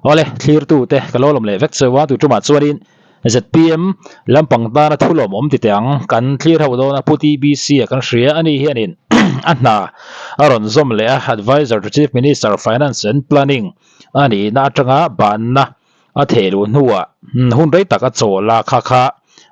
Awle, thlirtute ka lo lawm leh vek cheu a, tuṭumah chuanin zpm lampang tana thu lawmawm ti teh ang kan thlir ho dawn a, Pu TBC a kan hria a ni hianin a hna a rawn zawm leh a, Adviser to Chief Minister Finance and Planning a nihna atanga banna a theh luh hnuah hun rei tak a chawl a, kha kha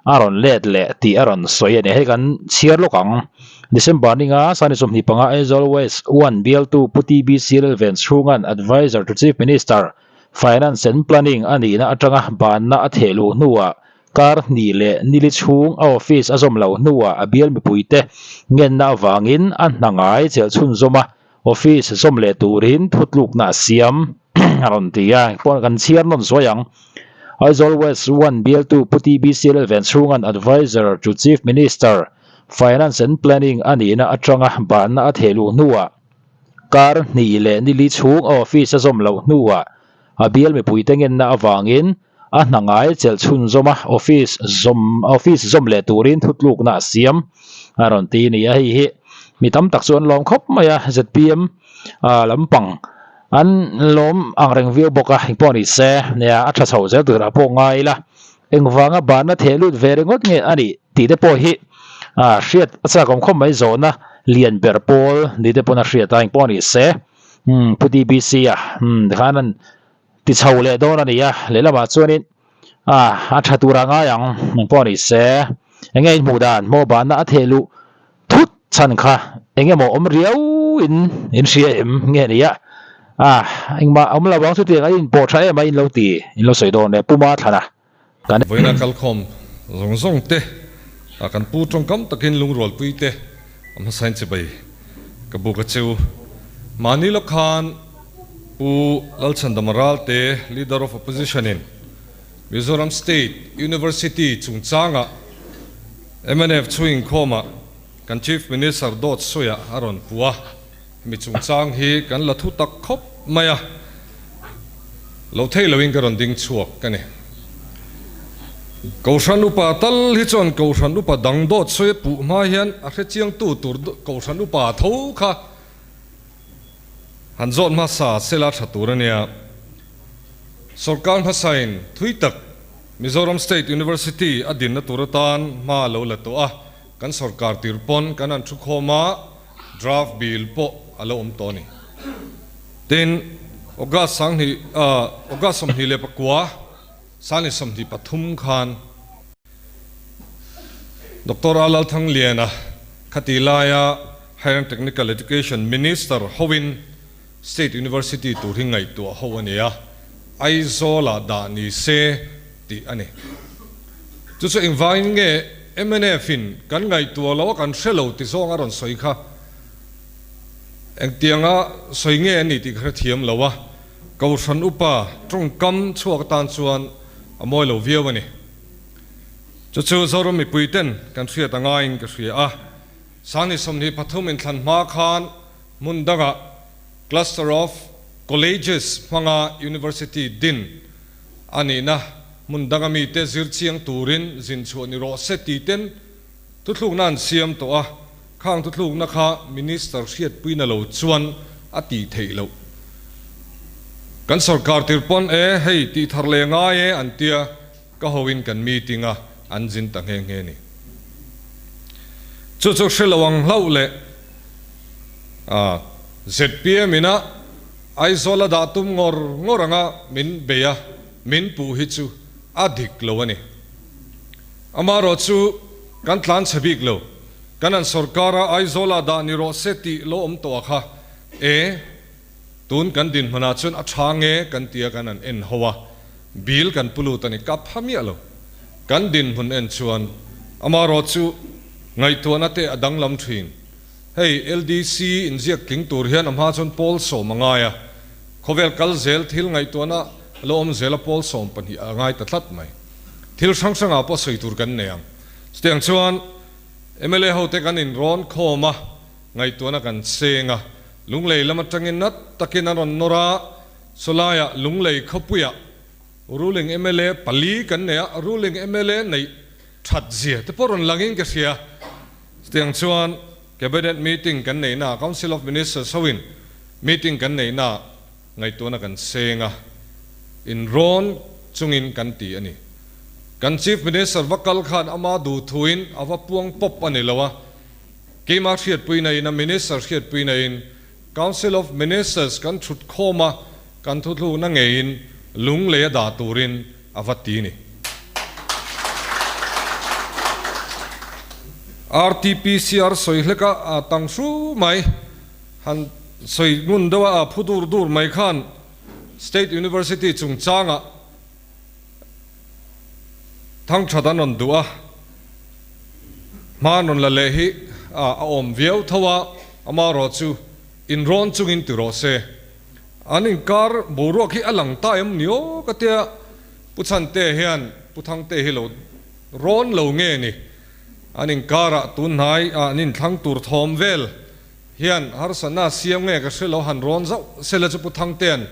a rawn let leh tih a rawn sawi a ni. Hei kan chhiar lawk ang. December ninga Sani 25 Aizawl West 1 bialtu Pu TBC Lalven chhunga'n Adviser to Chief Minister, Finance and Planning a nihna atanga banna a theh luh hnuah kar hnih leh nili chhung a office a zawm loh hnuah a bial mipuite ngenna avangin a hna ngai chelh chhunzawm a, office zawm leh turin thutlukna a siam a rawn ti a, pawh kan chhiar nawn zuai ang. Aizawl West 1 bialtu Pu TBC Lalvenchhunga'n Adviser to Chief Minister, Finance and Planning a nihna atanga banna a theh luh hnuah kar hnih leh nili chhung a office a zawm loh hnuah a bial mipuite ngenna avangin a hna ngai chelh chhunzawm a office zawm office zawm leh turin thutlukna a siam a rawn ti a ni a, hei hi mi tam tak chu an lawm khawp mai a zpm ah lampang an lawm ang reng viau bawk a engpawh ni se nia a tha chho zel turah pawh ngai ila engvanga banna theh lut ve ringawt nge a nih tih te pawh hi ah hriat a chak awm khawp mai zawhna lian ber pawl ni te pawn a hriat a engpawh ni se umm pu dbc a umm tikhan an Ti chho leh dawn a ni a, lehlamah chuanin ah a tha tura ngai ang ang pawh a ni se. Enge in hmuh dan maw banna a theh luh thut chhan kha eng emaw awm riau in in hria em nge ni a, ah engmah awm lo ang chutiang a in pawh tha em a in lo ti in lo sawi dawn e Puma thlana kan. Vawiina kalkhawm zawng zawng te ah kan pu tawngkam takin lungrualpui te a hmasain chibai ka buk a cheu. Mahni lawk khan Pu Lalchhandama Ralte, Leader of Opposition in Mizoram State University chungchanga mnf chhuing khawmah kan Chief Minister dawt sawiah a rawn pu a, hemi chungchang hi kan la thu tak khawp mai a, lo thei loin ka rawn ding chhuak ka ni. Kohhran upa tal hi chuan Kohhran upa dang dawt sawi a puh hma hian a hrechiangtu tur Kohhran upa tho kha Han zawt hmasa sela tha tur a nia. Sorkar hmasain thui tak Mizoram State University a dinna tur atan hma a lo la tawh a, kan sorkar tir pawn kan han thu khawm a, draft bill pawh a lo awm tawh a ni. Tin, August sanghnih August 29, 2023 khan, Doctor A Lalthangliana khati laia Higher and Technical Education Minister hoin State University tur hi ngaihtuah ho a ni a, Aizawl-ah dah ni se tih a ni. Chu chu engvangin nge MNF-in kan ngaihtuah lo a kan hre lo ti zawng a rawn sawi kha engtianga sawi nge a ni tih ka hrethiam lo a, Kohhran upa tawngkam chhuak atan chuan a mawi lo viau a ni. Chu chu Zoram mipui ten kan hriat a ngaiin ka hria a. Sangni 23 inthlan hma khan hmun dangah Cluster of Colleges hmanga University din a nihna hmun danga mite zir chiang turin zin chhuah ni rawh se ti ten thuthlukna an siam tawh a, khang thuthlukna kha Minister hriatpuina lo chuan a tih theih loh. Kan sorkar tir pawn e hei tih thar leh ngai e an tia. Ka hoin kan meeting a an zin ta nghe nghe ni. Chu chu hre lo ang hlauh leh a zpm ina Aizawl a dah tum ngawr ngawr anga min bei a, min puh hi chu a dik lo a ni. Amaherawh chu kan tlan chhe bik lo, kan an sorkar a Aizawl ah dah ni rawh se tih lo awm tawh a kha e, Tun kan dinhmunah chuan a tha nge kan tia kan han en ho a, bill kan pu lut a ni kap pha miah lo. Kan dinhmun en chuan amaherawh chu ngaihtuahna te a danglam thin. Hei LDC inziak tling tur hian a hma chuan pawl sawm a ngai a, khawvel kal zel thil ngaihtuahna a lo awm zel a pawl 12 a ngai ta tlat mai. Thil hrang hrangah pawh sawi tur kan nei ang. Chutiang chuan mla hote kan inrawn khawm a, ngaihtuahna kan seng a, Lunglei lam atangin nat takin an rawn nawr a, sawlaiah Lunglei khawpuiah ruling mla pali kan nei a, ruling mla neih that zia te pawh rawn langin ka hria. Chutiang chuan Cabinet meeting kan neihna ah, Council of Ministers hoin meeting kan neihna ah ngaihtuahna kan seng a. Inrawn chungin kan ti a ni. Kan Chief Minister va kal khan ama duh thuin a va puang pawp a ni lo a, keimah hriatpuina in a Minister hriatpuina in Council of Ministers kan thut khawm a, kan thuthlukna ngeiin lunglei a dah turin a va ti ni. RTPCR sawi hlek a, a tang hru mai, han sawi ngun deuh a, a phu dur dur mai khan State University chungchangah thangthat an rawn duh a, hma an rawn la leh hi a awm viau tho a, amaherawh chu inrawn chungin ti rawh se. An inkar boruak hi a lang ta em ni aw ka tia, Pu Chhante hian Pu Thangte hi lo rawn lo nge ni, an inkarah tunhnai ah an inthlang tur thawm vel hian harsatna a siam nge ka hre lo han rawn zauh sela chu Pu Thangtea'n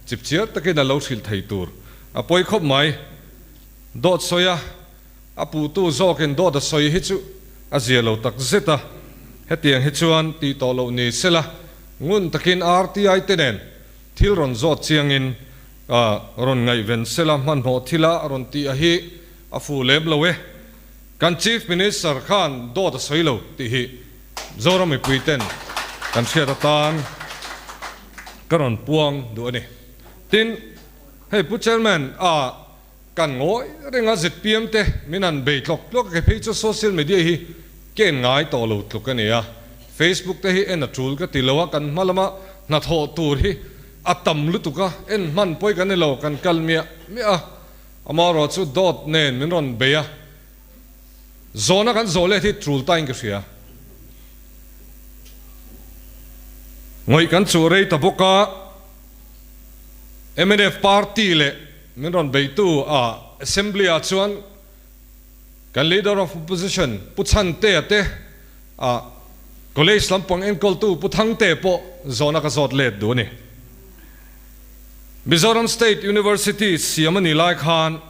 chipchiar takin a lo hrilh thei tur a pawi khawp mai. Dawt sawi a, a puhtu zawkin dawt a sawi hi chu a zia lo tak zet a, hetiang hi chuan tih tawh loh ni sela ngun takin RTI te nen thil rawn zawt chiangin rawn ngaihven sela hmanhmawh thila rawn tih a hi a fuh lem lo e. Kan Chief Minister khan dawt a sawi lo tih hi Zoram mipui ten kan hriat atan ka rawn puang duh a ni. Tin, hei Pu Chairman a kan ngawi reng a zpm te min han bei tlawk tlawk a, kei phei chu social media hi ka en ngai tawh lo tluk a ni a, Facebook te hi en a tul ka ti lo a, kan hma lama hnathawh tur hi a tam lutuk a, en hman pawi kan ni lo, kan kal miah miah a, amaherawh chu dawt nen min rawn bei a. Zawhna kan zawh let hi tul tain ka hria. Ngawih kan chuh rei ta bawk a, mnf party leh min rawn beitu a Assembly ah chuan kan Leader of Opposition Pu Chhantea te a College lampang enkawltu Pu Thangtea pawh zawhna ka zawt let duh a ni. Mizoram State University siam a nih lai khan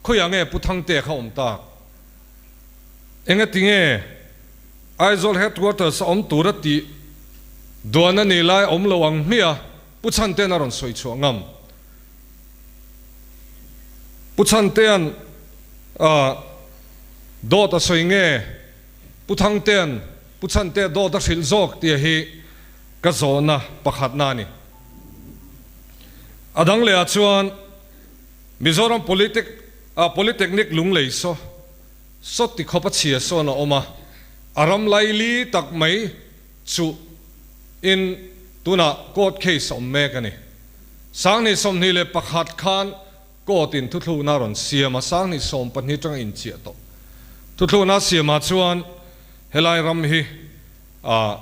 Khawiah nge Pu Thangtea kha awm tak? Engati nge Aizawl Headquarters a awm tura tih duan a nih lai awm lo ang hmiah Pu Chhantea'n a rawn sawi chhuah ngam. Pu Chhantea'n dawt a sawi nge Pu Thangtea'n Pu Chhantea dawt a hrilh zawk tih hi ka zawhna pakhatna a ni. A dang lehah chuan. Mizoram Politic ah Polytechnic Lunglei saw saw ti khawp a chhia sawn a awm a, a ram laili tak mai chuh in tunah court case a awm mek a ni. 2021 khan court in thuthlukna a rawn siam a, 2012 atanga inchiah tawh thuthlukna a siam ah chuan helai ram hi ah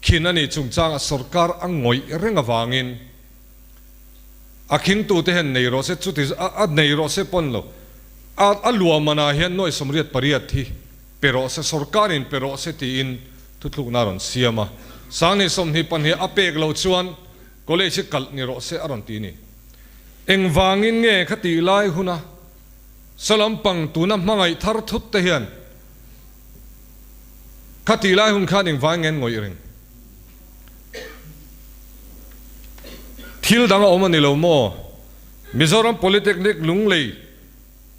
khin a nih chungchangah sorkar a ngawih reng avangin A khingtute hian nei rawh se, chuti a nei rawh se pawn lo. A a luahmanah hian nuai 88 hi pe rawh se, sorkarin pe rawh se tiin thuthlukna a rawn siam a. 2022 a pek loh chuan college hi kalh ni rawh se a rawn ti ni. Engvangin nge khatih lai huna Sawlampang tuna hmangaih thar thut te hian khatih lai hun khan engvangin nge an ngawih reng? Thil dang a awm a ni lo maw? Mizoram Polytechnic Lunglei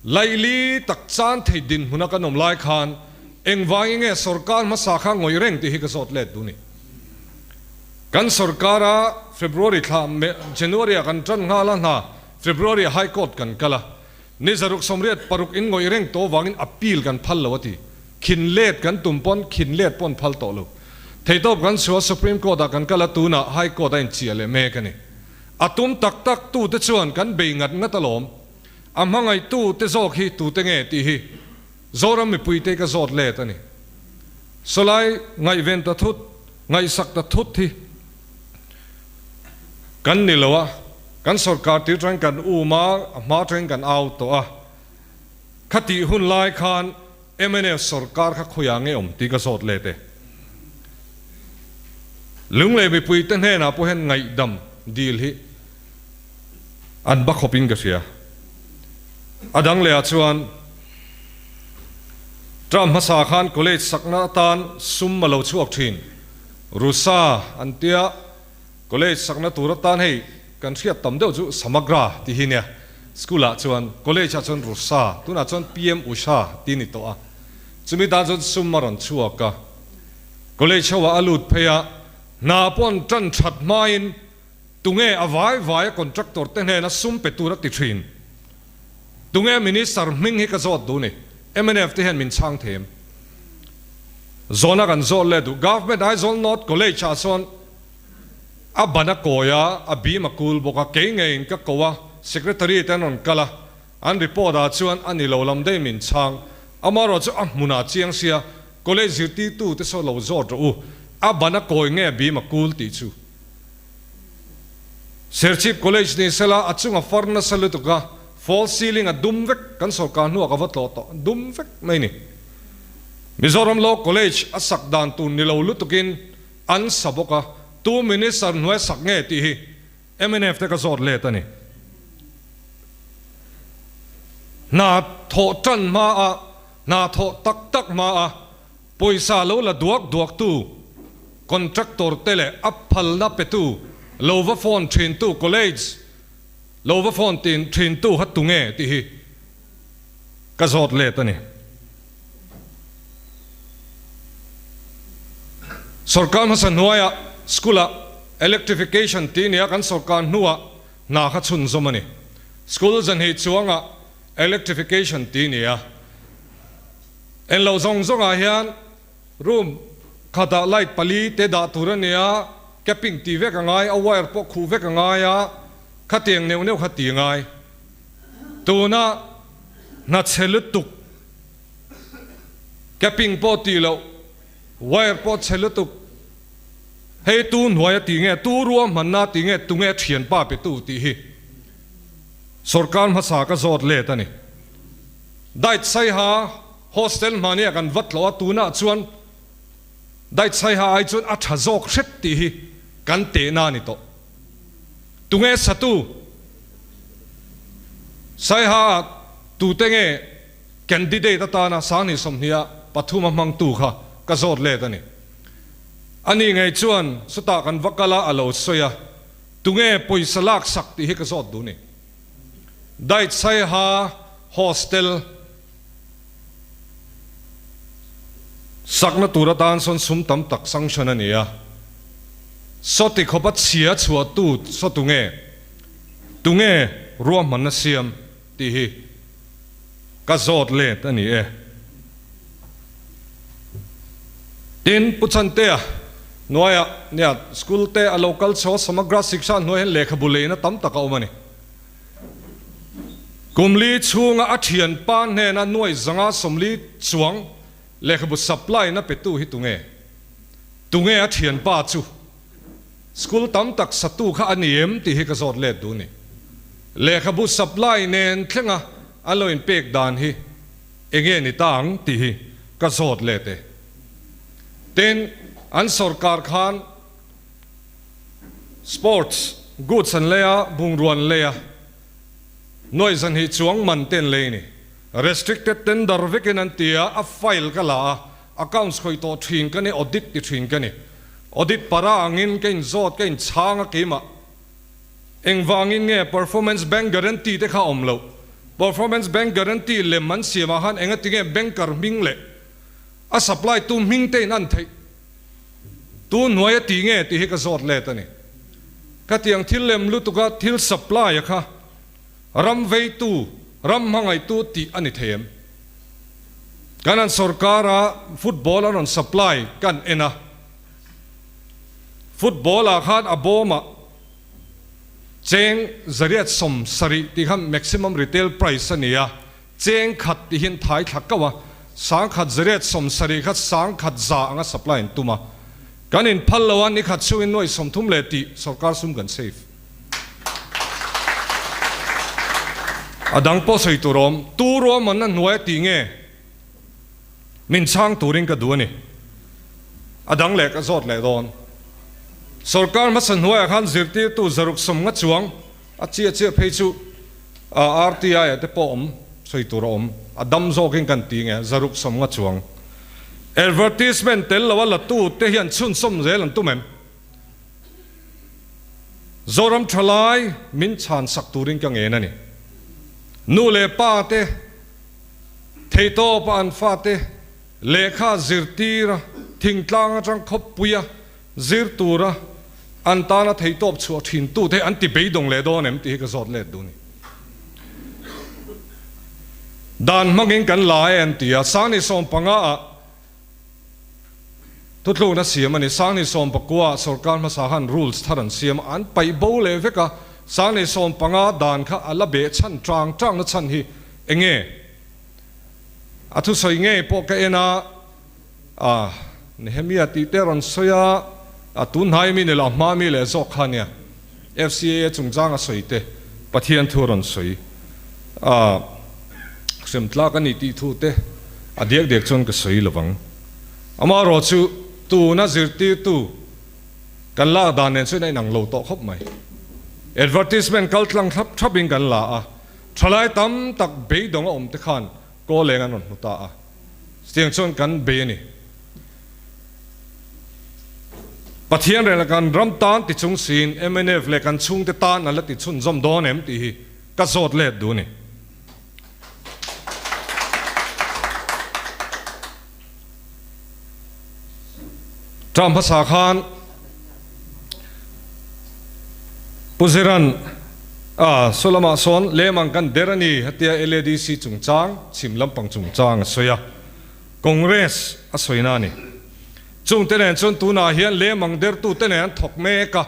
laili tak chan thei dinhmuna kan awm lai khan engvangin nge sorkar hmasa kha ngawih reng tih hi ka zawt let duh ni. Kan sorkara February thla January ah kan tan nghal a hna February ah High Court kan kal a, Ni 686 in ngawih reng tawh vangin appeal kan phal lo a ti. Khin let kan tum pawn khin let pawn phal tawh lo. Theitawp kan chhuah Supreme Court ah kan kal a tunah High Court a inchiah leh mek a ni. A tum tak tak tu te chuan kan bei ngat ngat alawm. A hmangaih tu te zawk hi tu te nge tih hi Zoram mipui te ka zawt let a ni. Sawlai ngaihven ta thut, ngaihsak ta thut hi kan ni lo a. Kan sorkar tir tangin kan um a, a hma tangin kan au tawh a. Khatih hun lai khan mnf sorkar kha khawiah nge awm tih ka zawt let e. Lunglei mipuite hnenah pawh hian ngaihdam dil hi an ba khawpin ka hria. A dang lehah chuan term hmasa khan college sakna atan sum a lo chhuak thin. Rusa an tia college sakna tur atan hei. kan hriat tam deuh chu Samagra tih hi nia. School ah chuan, college ah chuan Rusa, tunah chuan PM Usha tih a ni tawh a. Chumi tan chuan sum a rawn chhuak a. College ho ah a lut phei a, hna pawh an tan that hmain tunge a vai vai a contractor te hnena sum pe tur a ti thin. Tunge Minister hming hi ka zawt duh ni. Mnf te hian min chhang thei em? Zawhna kan zawt leh duh. Government Aizawl North College ah chuan a ban a kawi a, a bim a kul bawk a, kei ngeiin ka ko a, Secretary te an rawn kal a, an report ah chuan a ni lo lam daih min chhang. Amaherawh chu a hmunah chiang sia, College zirtirtu te saw lo zawt rawh u, a ban a kawi nge a bim a kul tih chu. Serchhip College ni sela a chunga far nasa lutuk a, false ceiling a dum vek, kan sawrkar hnuah ka va tlawh tawh, dum vek mai ni. Mizoram Law College a sak dan tur ni lo lutukin an sa bawk a, tu Minister hnuai sak nge tih hi mnf te ka zawt let a ni. Hna thawh tan hma a, hna thawh tak tak hma a, Pawisa lo la duak duaktu contractor te leh a phalna petu lo va phone thintu college lo va phone tin thintu kha tunge tih hi ka zawt let a ni. Sorkar hmasa hnuaiah school ah electrification tih nia kan sorkar hnuah hna kha chhunzawm a ni. School zanhnih chuangah electrification tih nia. En lo zawng zawngah hian room khatah light pali te dah tur a nia, capping tih vek a ngai, a wire pawh khuh vek a ngai a, khatiang neuh neuh kha ti a ngai. Tuna hna chhe lutuk, capping pawh tih loh, wire pawh chhe lutuk, hei tu hnuai a tih nge, tu ruahmanna tih nge, tunge thianpa petu tih hi sorkar hmasa ka zawt let a ni. Dait Saiha hostel hmania kan va tlawh a, tunah chuan Dait Saiha ai chuan a tha zawk hret tih hi kan tehna a ni tawh. Tunge satu? Saiha ah tute nge candidate atana Sanghnih 20 ah pathum a hmangtu kha ka zawt let a ni. Ani ngei chuan chutah kan va kal a, a lo sawi a, tunge pawisa laksak tih hi ka zawt duh ni. Dait Saiha Hostel sakna tur atan sawn sum tam tak sanction a ni a, sawti khawpa chhia chhuahtu saw tunge, tunge ruahmanna siam tih hi ka zawt let a ni e. Tin, Pu Chantea hnuaiah nia school te a lo kal chho a, Samagra Shiksha hnuai hian lehkhabu leina tam tak a awm a ni. Kum li chhunga a thianpa hnena nuai zanga 40 chuang lehkhabu supply na petu hi tunge? Tunge a thianpa chu? School tam tak satu kha a ni em tih hi ka zawt let duh ni. Lehkhabu supply nen thlenga an lo inpek dan hi enge ni ta ang tih hi ka zawt let e. Tin, an sawrkar khan sports goods an lei a, bungrua an lei a, nuaih zanhnih chuang man te an lei a ni. Restricted tender vekin an ti a, a file ka la a, accounts khawih tawh thin ka ni, audit ti thin ka ni. Audit para angin ka inzawt, ka inchhang a keimah. Engvangin nge performance bank guarantee te kha awm loh? Performance bank guarantee lem an siam ah khan enga tinge banker hming leh a supply tu hming te in an theih? Tu hnuai a ti nge tih hi ka zawt let a ni. Khatiang thil lem lutuk a thil supply a kha ram veitu, ram hmangaihtu tih a ni thei em? Kan an sorkar a football an rawn supply kan en a. Football ah khan a bawmah cheng 870 tih kha maximum retail price a ni a, cheng khat tih hian thai thla kauh a, 1870 kha 1100 anga supply an tum a, kan inphal lo a, nikhat chhungin nuaih 30 leh tih sorkar sum kan save. A dang pawh sawi tur awm, tu ruahmanna hnuai a tih nge? Min chhang turin ka duh a ni. A dang leh ka zawt leh dawn. Sorkar hmasa hnuaiah khan zirtirtu 650 chuang a chiah chiah phei chu RTI ah te pawh awm sawi tur a awm. A dam zawkin kan ti nge 650 chuang. Advertisement tel lo a latu te hian chhunzawm zel an tum em? Zoram thalai min chhan sak turin ka ngen a ni. Nu leh pa te theitawpa an fate lehkha zirtira thingtlang atang khawppuia zir tura an tana theitawp chhuah thin tute an ti beidawng leh dawn em tih hi ka zawt let duh a ni. Dan hmangin kan la e an ti a, Sangni 15 ah Thutlukna siam a ni. Sangni 19 ah sorkar hmasa khan rules thar an siam a, an paih bo leh vek a. Sangni 15 dan kha a la beh chhan tang tangna chhan hi eng nge? A thusawi ngei pawh ka en a, a Nehemia tih te rawn sawi a, a tunhnai mi ni lo, a hma mi leh zawk kha nia. FCAA chungchang a sawi te, Pathian thu a rawn sawi a, hrem tlak a ni tih thu te a diak diak chuan ka sawi lo vang. Amaherawh chu tuna zirtirtu kan lak dan nen chuan a inang lo tawh khawp mai. Advertisement kal tlang thlap thlapin kan la a, thalai tam tak beidawng a awm te khan kawl eng an rawn hmu ta a, chutiang chuan kan bei a ni. Pathian reng leh kan ram tan ti chung siin mnf leh kan chhungte tan an la ti chhunzawm dawn em tih hi ka zawt let duh a ni. Term hmasa khan Pu Ziran a saw lamah sawn lemang kan der a ni hetia LADC chungchang chhim lampang chungchang a sawi a. Congress a sawina a ni. Chungte nen chuan tunah hian lemang dertute nen an thawk mek a.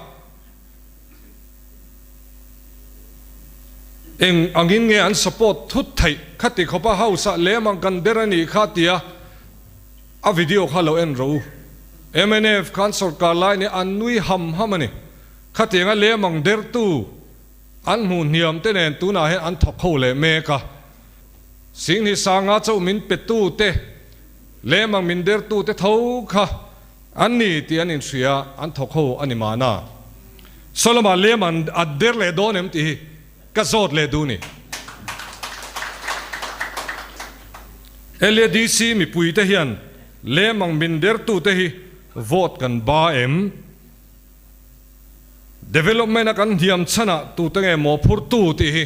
Eng angin nge an support thut theih khati khawpa house ah lemang kan der a nih kha tia a video kha lo en rawh u. Mnf khan sorkar lai nih an nui ham ham a ni. Khatianga lemang dertu an hmuh hniam te nen tunah hian an thawk ho leh mek a. Singni sanga chauh min petute lemang min dertute tho kha an ni tih an inhria, an thawk ho a ni mahna. Solomon lemang a der leh dawn em tih hi ka zawt leh duh ni. LADC mipuite hian lemang min dertute hi vote kan ba em? Development a kan hniam chhanah tute nge mawhphurtu tih hi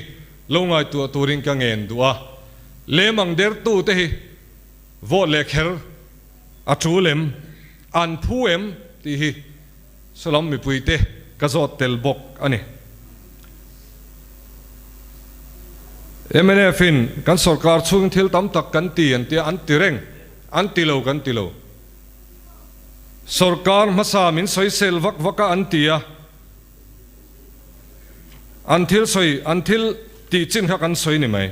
lo ngaihtuah turin ka ngen duh a. Lem ang dertu te hi vote leh kher a tul em, an phu em tih hi sawlam mipui te ka zawt tel bawk a ni. Mnf in kan sorkar chhungin thil tam tak kan ti an tia, an ti reng, an ti lo kan ti lo. Sorkar hmasa min sawisel vak vak a an ti a, an thil sawi, an thil tih chin kha kan sawi ni mai.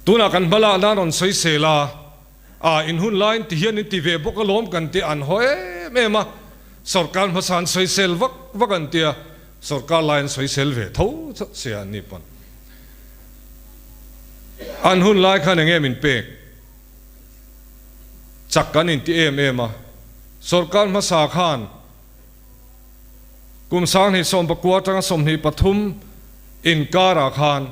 Tunah kan hma lah nan rawn sawisel a, a in hun laiin ti hian in ti ve bawk alawm kan ti an haw em em a, sorkar hmasa an sawisel vak vak an ti a, sorkar lai an sawisel ve tho sia an ni pawn. An hun lai khan enge min pek? Chak kan inti em em a, sorkar hmasa khan kum 2019 atanga 23 inkarah khan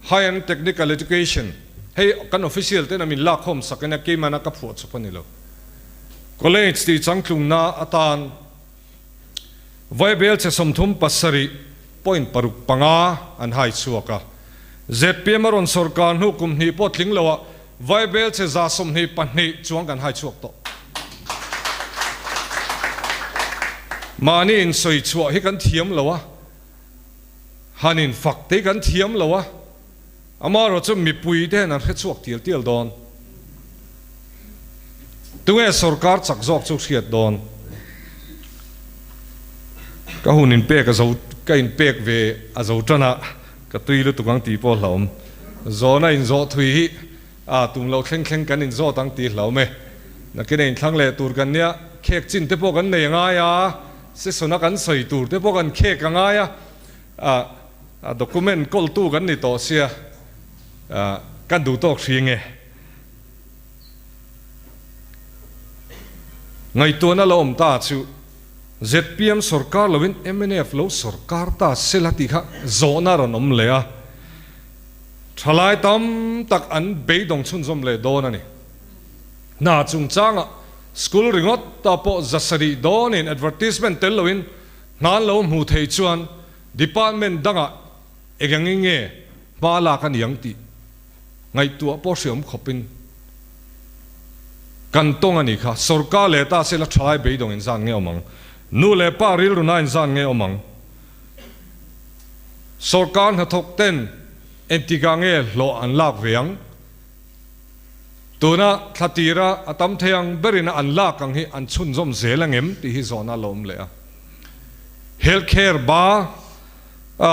High and Technical Education, hei kan official ten a min lakkhawm sak ania keimahna ka phuah chawp a ni lo, College tih changtlungna atan Vaibel che 37.65 an hai chhuak a. Zpm a rawn sorkar hnu kum hnih pawh tling loah Vaibel che 22 chuang kan hai chhuak tawh. Mahni insawi chhuah hi kan thiam lo a, han infak te hi kan thiam lo a, Amaherawh chu mipui te hian an hre chhuak tial tial dawn. Tunge sorkar chak zawk chu hriat dawn. Ka hun inpek a zo, ka inpek ve a zo tan a, ka tui lutuk ang tih pawh hlauhawm. Zawhna inzawh thui hi a tum loh thleng thleng kan inzawt ang tih hlauhawm e. Nakin a inthlang leh tur kan nia, khek chin te pawh kan nei a ngai a, session a kan sawi tur te pawh kan khek a ngai a, A document kawltu kan ni tawh sia, kan duh tawk hri nge? Ngaihtuahna lo awm ta chu zpm sorkar loin mnf lo sorkar ta sela tih kha zawhna rawn awm leh a, thalai tam tak an beidawng chhunzawm leh dawn a ni. Hna chungchangah school ringawt ta pawh 700 dawnin advertisement tel loin. Hna an lo hmuh theih chuan department dangah eng angin nge hma lak a ni ang tih ngaihtuah pawh hriawm khawpin kan tawng a nih kha. Sorkar leh ta sela thalai beidawng inzan nge awm ang? Nu leh pa rilruna inzan nge awm ang? Sorkar hnathawk ten engtikah nge hlawh an lak ve ang? Tuna thla tira a tam thei ang berin a an lak ang hi an chhunzawm zel ang em tih hi zawhna a lo awm leh a. Health care ba a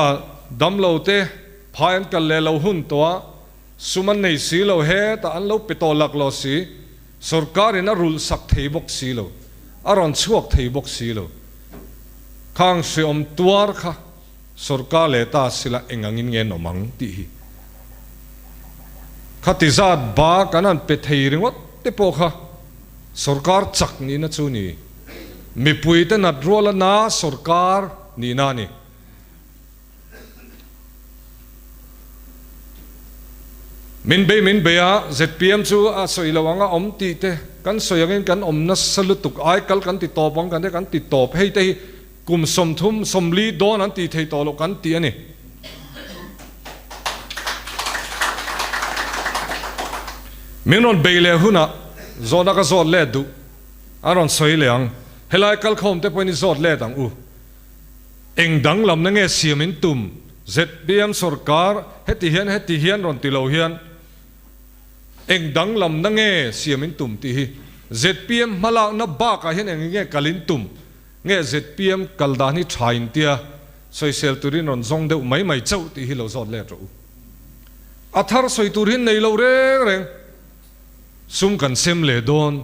damlo te phai an kal leh lo hun tawh a, sum an nei si lo hetah an lo pe tawh lak lo si, sorkarin a rulh sak thei bawk si lo, a rawn chhuak thei bawk si lo. Khang hreawm tuar kha. Sorkar leh ta sila eng angin nge an awm ang tih hi khati zat ba kan han pe thei ringawt te pawh kha sorkar chak nihna chu ni. Mipuite nat ruala na sorkar nihna a ni. Min bei min bei a, zpm chu a sawi lo ang a awm tih te kan sawi angin kan awm nasa lutuk ai kal kan ti tawp ang kan ti kan ti tawp hei te hi Kum 30, 40 dawn an tih thei tawh loh kan ti a ni. Min rawn bei leh hunah zawhna ka zawt let duh an rawn sawi leh ang. Helai kalkhawm te pawhin i zawt let ang u. Eng danglamna nge siam in tum? Zpm sorkar heti hian heti hian rawn ti lo hian eng danglamna nge siam in tum tih hi zpm hmalakna bakah hian eng nge kal in tum? Nge zpm kal dan hi tha in tia sawisel turin rawn zawng deuh mai mai chauh tih hi lo zawt let rawh u. A thar sawi tur hi nei lo reng reng. Sum kan sem leh dawn,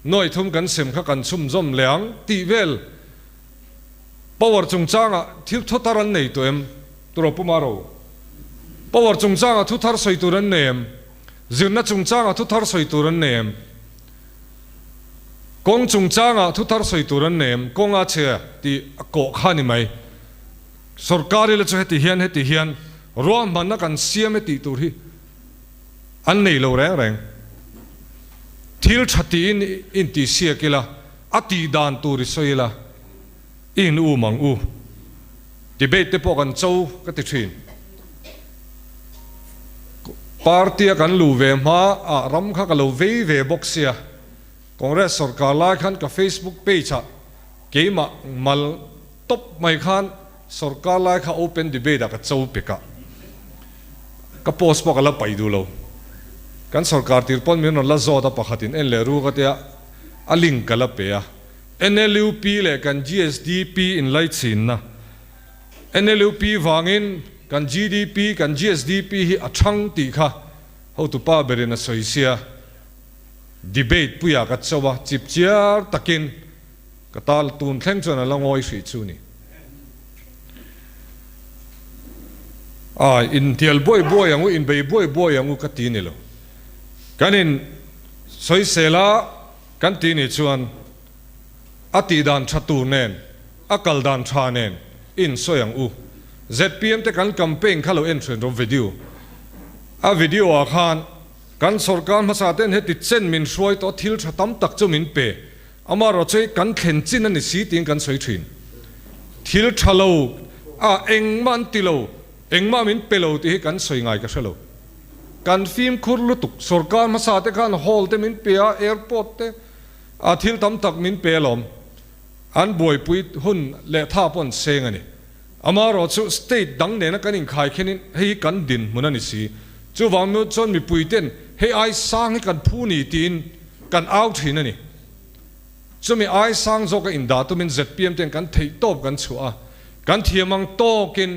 nuai thum kan sem kha kan chhumzawm leh ang tih vel power chungchangah thil thaw tar an nei tawh em? Turaw Pu Maro. Power chungchangah thu thar sawi tur an nei em? Zirna chungchangah thu thar sawi tur an nei em? Kawng chungchangah thu thar sawi tur an nei em? Kawng a chhe tih a kawh kha a ni mai. Sorkar ila chu heti hian heti hian ruahmanna kan siam e tih tur hi an nei lo reng reng. Thil tha tiin intihsiak ila, a tih dan tur i sawi ila, i in um ang u. Debate te pawh kan cho ka ti thin. Party a kan luh ve hma ah ram kha ka lo vei ve bawk sia. Congress sorkar lai khan ka Facebook page ah keimah mal tawp mai khan sorkar lai kha open debate ah ka cho pek a. Ka post pawh ka la paih duh lo. Kan sorkar tir pawn min rawn la zawt a pakhat in en leh ruk a tia a link ka la pe a. NLUP leh kan GSDP inlaichinna, NLUP vangin kan GDP, kan GSDP hi a chhang tih kha hotupa berin a sawi sia. Debate puiah ka cho a, chipchiar takin ka tal tun thleng chuan a la ngawi hrih chu ni. Ai, intial buai buai ang u, inbei buai buai ang u ka ti ni lo. Kan in sawisel a. Kan tih nih chuan a tih dan tha tur nen, a kal dan tha nen i insawi ang u. Zpm te kan campaign kha lo en ṭhen rawh video. A video ah khan kan sorkar hmasa ten heti chen min hruai tawh thil tha tam tak chu min pe. Amaherawhchu hei kan thlen chin a ni si tiin kan sawi ṭhin. Thil tha lo a engmah an ti lo, engmah min pe lo tih hi kan sawi ngai ka hre lo. Kan fimkhur lutuk, sorkar hmasa te khan hall te min pe a, airport te a thil tam tak min pe alawm. An buaipui hun leh tha pawh an seng a ni. Amaherawh chu state dang nena kan inkhai khenin hei hi kan dinhmun a ni si. Chuvang miu chuan mipui ten hei ai sang hi kan phu ni tiin kan au thin a ni. Chumi ai sang zawka indah tumin zpm ten kan theihtawp kan chhuah a, kan thiam ang tawkin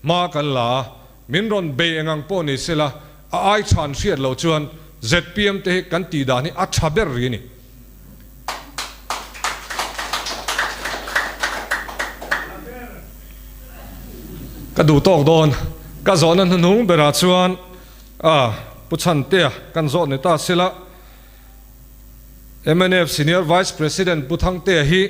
Hma kan la a, min rawn bei eng ang pawh ni sela, a ai tha an hriat loh chuan zpm te hi kan tih dan hi a tha ber ri a ni. Ka duh tawk dawn. Ka zawhna hnuhnung berah chuan a Pu Chhantea kan zawh ni ta sela, mnf Senior Vice President Pu Thangtea hi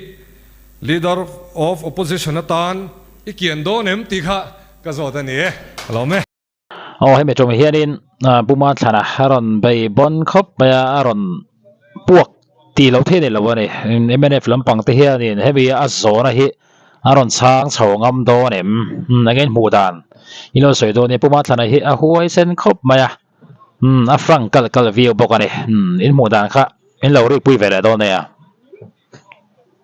Leader of Opposition atan I kian dawn em tih kha ka zawt a ni e, ka lawm e. Aw hemi tum hianin Pu Mathlana a rawn bei bawn khawp mai a, a rawn puak tih loh theih a ni lo a ni. Mnf lampang te hianin hemi a zawhna hi A rawn chhang chho ngam dawn em? Umm eng in hmuh dan in lo sawi dawn nia Pu Mathlana hi a huai sen khawp mai a, umm a frank kalh kalh viau bawk a ni. Umm in hmuh dan kha in lo rikpui ve leh dawn nia.